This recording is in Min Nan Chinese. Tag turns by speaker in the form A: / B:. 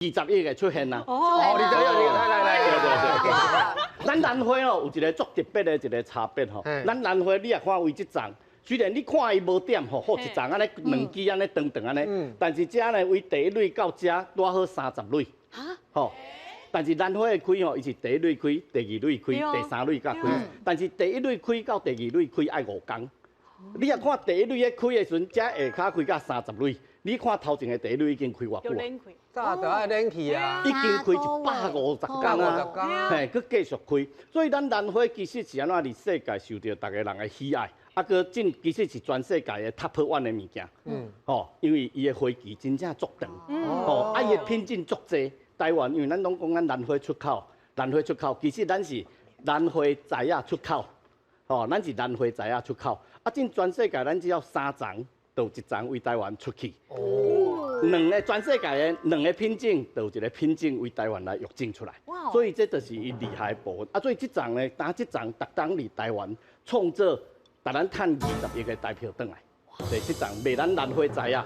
A: 20億的出現啦。
B: 哦，你這樣，你來來來，
A: 對對對。咱蘭花哦，有一个足特別的一个差別吼。咱蘭花你也看為這叢，雖然你看伊無點吼，好一叢按呢兩支按呢長長按呢，但是這呢為第一蕊到這拄好30蕊。吼。但是蘭花的開吼，伊是第一蕊開，第二蕊開，第三蕊才開。但是第一蕊開到第二蕊開愛5工。你若看第一蕊咧開的時陣，這下跤開到30蕊，你看頭前的第一蕊已經開偌久啊？
B: 早就愛練去啊！
A: 已經開150工啊，嘿，閣繼續開。所以咱蘭花其實是按怎佇世界受著逐个人的喜愛，啊，閣真其實是全世界的 top one 的物件。吼，因為伊的花期真正足長，吼，啊，伊的品種足濟。台灣因為咱攏講咱蘭花出口，蘭花出口，其實咱是蘭花材仔出口，吼，咱是蘭花材仔出口。啊，進全世界咱只要三叢，就有一叢為台灣出去。兩个全世界的兩个品種，就有一个品種為台灣來育種出來。所以這就是伊厲害的部分。啊，所以這叢呢，當這叢逐冬佇台灣創造，予咱趁20億的台票轉來。對，這叢賣咱蘭花材仔。